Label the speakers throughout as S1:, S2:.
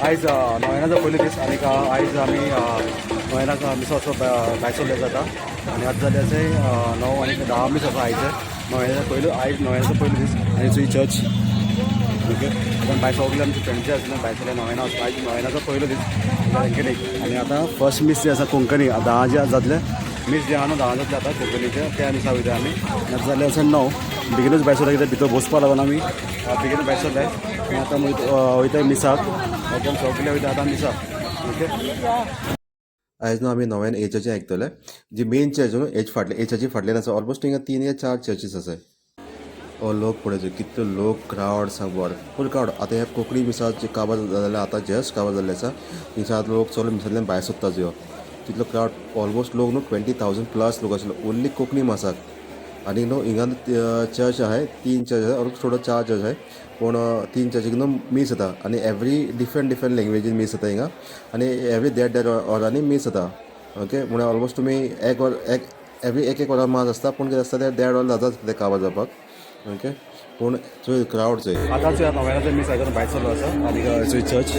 S1: आयज नोव्हेंनाचो पयलो दीस आनी आयज आमी नोव्हेंनाक मिसाक वचपाक भायर सरले जाता आनी आतां जाले अशें 9 आनी 10 मीस आसा आयज नोव्हेंनाचो पयलो, आयज नोव्हेंनाचो पयलो दीस आनी ही चर्च. ओके, आतां भायर सगळे आमचे फ्रेंड्स जे आसले भायर सरले नोव्हेंना वचपाक. आयज नोव्हेंनाचो पयलो दीस वेलंकणीक आनी आतां फर्स्ट मीस जे आसा कोंकणी 10 जे जातले मीस जे आहा न्हू, 10 जातले आतां कोंकणीचे, त्या मिसा वयता आमी. आनी आतां जालें अशें 9. बेगीनूच भायर सरले कित्याक भितर बसपा लागून आमी बेगीनूच भायर सरले आनी आतां वयता मिसाक. ओके, आमी सगळे वयता आतां मिसाक. ओके.
S2: आयज न्हू आमी नव्यान एचाचें आयकतले. जी मेन चर्च न्हू एच फाटले, एचाची फाटल्यान आसा. ऑलमोस्ट हिंगा 3 या 4 चर्चीस आसाय. हो लोक पळय, कितलो लोक, क्रावड सांग, भरपूर क्रावड. आतां ह्या कोंकणी मिसाचे काबार जालें, आतां जस्ट काबार जाल्लें आसा. थिंगसान लोक सगळे मिसांतल्यान भायर सोदता जो तितलो क्रावड. ऑलमोस्ट लोक न्हू 20,000 प्लस लोक आशिल्लो ओन्ली कोंकणी मासाक. आनी न्हू हिंगा चर्च आहाय, 3 चर्च आहाय, ऑलमोस्ट थोडो 4 चर्च आहाय, पूण 3 चर्चीक न्हू मीस जाता आनी एवरी डिफरंट डिफरंट लँग्वेजीन मीस जाता हिंगा आनी एवरी देड देड वरांनी मीस जाता. ओके, म्हणल्यार ऑलमोस्ट तुमी एक वर, एक एवरी एक एक वरां मास आसता, पूण कितें आसता तें देड वर जाता तें काबार जावपाक. ओके, पूण चोय क्रावड चोय.
S1: आतांच नोव्हेंनाचो मीस आयकून भायर सरलो आसा आनी चोय चर्च.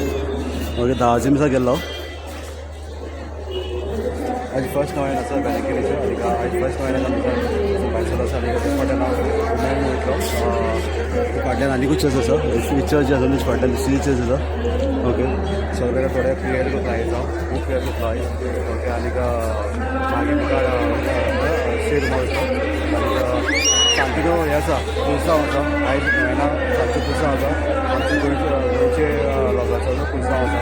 S1: ओके, 10चे मिसाक गेल्लो. आयज फर्स्ट नोव्हेन आसा वेलंकणीचें आनी आयज फर्स्ट नोव्हेनाच्या मिसाक भायर सरलो आसा आनी तेच फाटल्यान हांव मेन वयतलो. फाटल्यान आनीकूय चर्च आसा. ही चर्च जी आसा तेच्या फाटल्यान दुसरी चर्च आसा. ओके, सगळे थोडे प्रेयर करता आयज हांव, खूब प्रेयर करतलो आयज. ओके, आनीक मागीर मुखार स्टेट वयतलो आनी सामकें तो हें आसा, पुलसांव आसा. आयज नोव्हेंना सांजचें पुलसांव आसा. आमचे गोंयचे गोंयचे लोकांचो पुलसांव आसा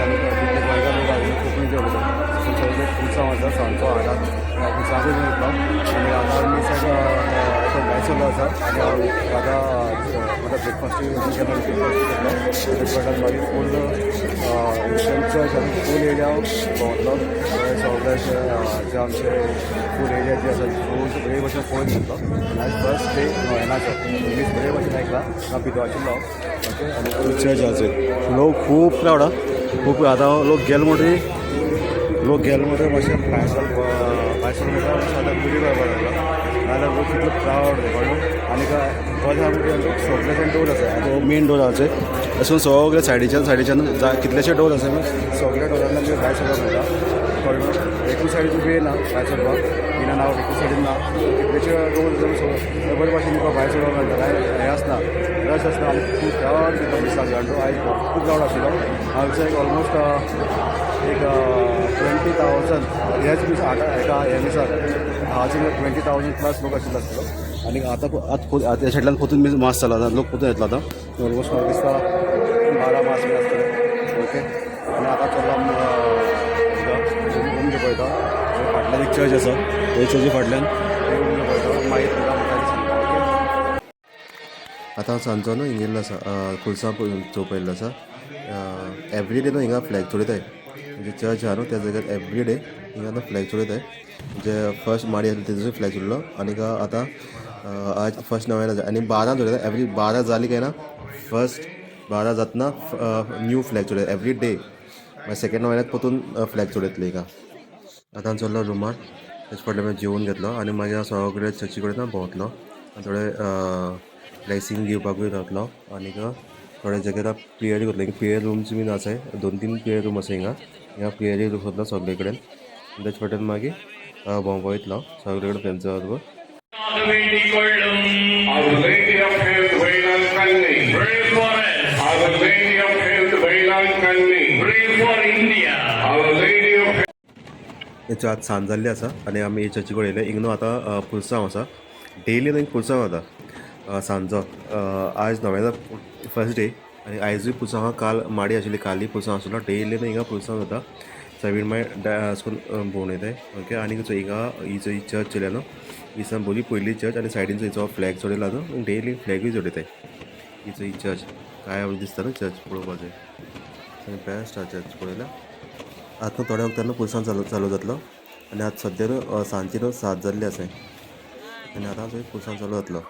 S1: आनी तितले गोंयकार लोक आसा, कोंकणी जे उलयतात, सगळे पुलसांव आसा सांजचो 8क. पुलसांकूय वयतलो आनी आतां मिसाक भायर सरलो आसा आनी हांव आतां म्हाका ब्रेकफास्टूय केन्ना ब्रेकफास्ट करतलो. ब्रेकफास्टान मागीर फूल चर्च आनी फूल एरिया भोंवतलो. सगळे जे आमचे फूल एरिया जे आसा, फूल बरे भशेन पळोवन घेतलो. आनी आयज फर्स्ट डे नोव्हेंनाचो मीस बरे भशेन आयकला, हांव भितर आशिल्लो. ओके, आनी चर्च आसा, लोक खूब क्रावड, खूब. आतां लोक गेले म्हणटकीर, लोक गेले म्हणटकीर मातशें भायर सर, भायर सर म्हणटा मातशें आतां गुडी करपाक लागलो, नाजाल्यार लोक कितलो क्रावड कळ्ळो. आनी बरें आहा, लोक सगळ्याच्यान डोर आसा. आतां मेन डोर आसा, अशें सगळे सायडीच्यान सायडीच्यान कितलेशे डोर आसा, सगळ्या डोरांतल्यान तुका भायर सरपाक मेळटा, कळ्ळो. एकूय सायडीन वे ना भायर सरपाक, इन आनी आवट एकूय सायडीन ना. कितलेशे डोर, सगळे बरे भाशेन तुका भायर सरपाक मेळटा. कांय हें आसना, रश आसना आनी खूब क्रावड दिता मिसाक. जाण आयज खूब क्रावड आशिल्लो. हांव एक ऑलमोस्ट एक 20,000 ह्याच मिस आठ एका ह्या मिसाक 10चे 20,000 प्लस लोक आशिल्लो आसतलो. आनी आतां आतां ह्या सायडल्यान पोतून मीस मास जाला, आतां लोक पोतून येतलो. आतां ऑलमोस्ट म्हाका दिसता 12 मास बीन आसतले. ओके, आनी आतां चल्ला रूम पळयता. फाटल्यान एक चर्च आसा, थंय चर्ची फाटल्यान रूम पळयता, मागीर तुमकां मुखार सांगता. ओके.
S2: आतां हांव सांजचो न्हू हिंगा येयल्लो आसा, खुलसांव चोवपा येयल्लो आसा. एवरी डे न्हू हिंगा फ्लॅग चडयताय. म्हणजे चर्च आहा न्हू त्या जाग्यार एवरी डे हिंगा न्हू फ्लॅग चडयताय. म्हणजे फर्स्ट माडी आसली तेजो फ्लॅग चडलो आनीक आतां आज फर्स्ट नोव्हेंना आनी 12 चडयता. एवरी 12 जाली काय ना, फर्स्ट 12 जातना न्यू फ्लॅग चडयता एवरी डे. मागीर सेकंड नोव्हेंनाक परतून फ्लॅग चडयतले हिंगा. आतां चल्लो रुमार. तेज फाटल्यान मागीर जेवन घेतलो आनी मागीर हांव सगळे चर्ची कडेन भोंवतलो आनी थोडे ब्लेसींग घेवपाकूय रावतलो आनीक थोड्या जाग्यार प्रेयर करतलो. हिंगा प्रेयर रूम्स बीन आसाय, 2-3 प्रेयर रूम आसा हिंगा. हिंगा प्रेयरी करतलो सगळे कडेन. तेज फाटल्यान मागीर भोंवपाक वयतलो सगळे कडेन फ्रेंड्सा बरोबर.
S3: வேண்டிக் கொள்ளும்.
S4: Our Lady of Health, Vailankanni.
S3: Pray for us.
S4: Our Lady of Health, Vailankanni.
S3: Pray for India.
S4: Our Lady of
S2: हेचो आज सांज जाल्ली आसा आनी आमी हे चर्ची कडेन येयले. हिंगा न्हू आतां पुलसांव आसा. डेली न्हू पुलसांव जाता सांजचो. आज नोव्हेंना फर्स्ट डे आनी आयजूय पुलसांव आहा. काल माडी आशिल्ली, कालूय पुलसांव आशिल्लो. डेली न्हू हिंगा पुलसांव जाता. सगळीं मागीर अशें करून भोंवून येताय. ओके, आनी हिंगा ही चोय चर्च चोयल्या न्हू, ही सामकी पयली चर्च आनी सायडीन चोय फ्लॅग चडयला न्हू, डेली फ्लॅगूय चडयताय. ही चोय चर्च काय दिसता न्हू, चर्च पळोवपाक जाय, बेस्ट आहा चर्च पळयल्या. आतां थोड्या वखदान न्हू पुलसांव चालू चालू जातलो आनी आतां सद्या न्हू सांजची न्हू 7 जाल्ली आसा आनी आतां चोय पुलसांव चालू जातलो.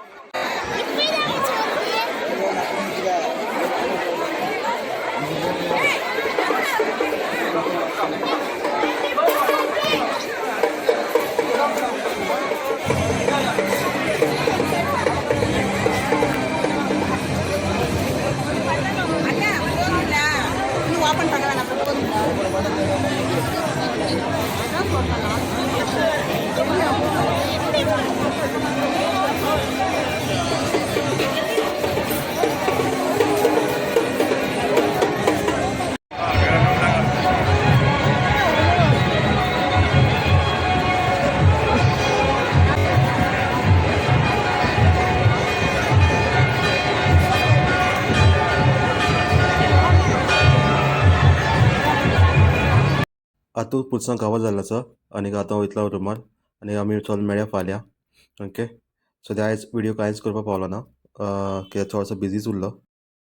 S5: ஓப்பன் பண்ண வேணாம், போதும்.
S2: आतां पुरसांव कवर जाल्लो आसा आनी आतां वयतलो रुमार आनी आमी चल मेळया फाल्यां. ओके, सो आयज व्हिडियो कांयच करपाक पावलो ना, कित्याक चडसो बिजीच उरलो.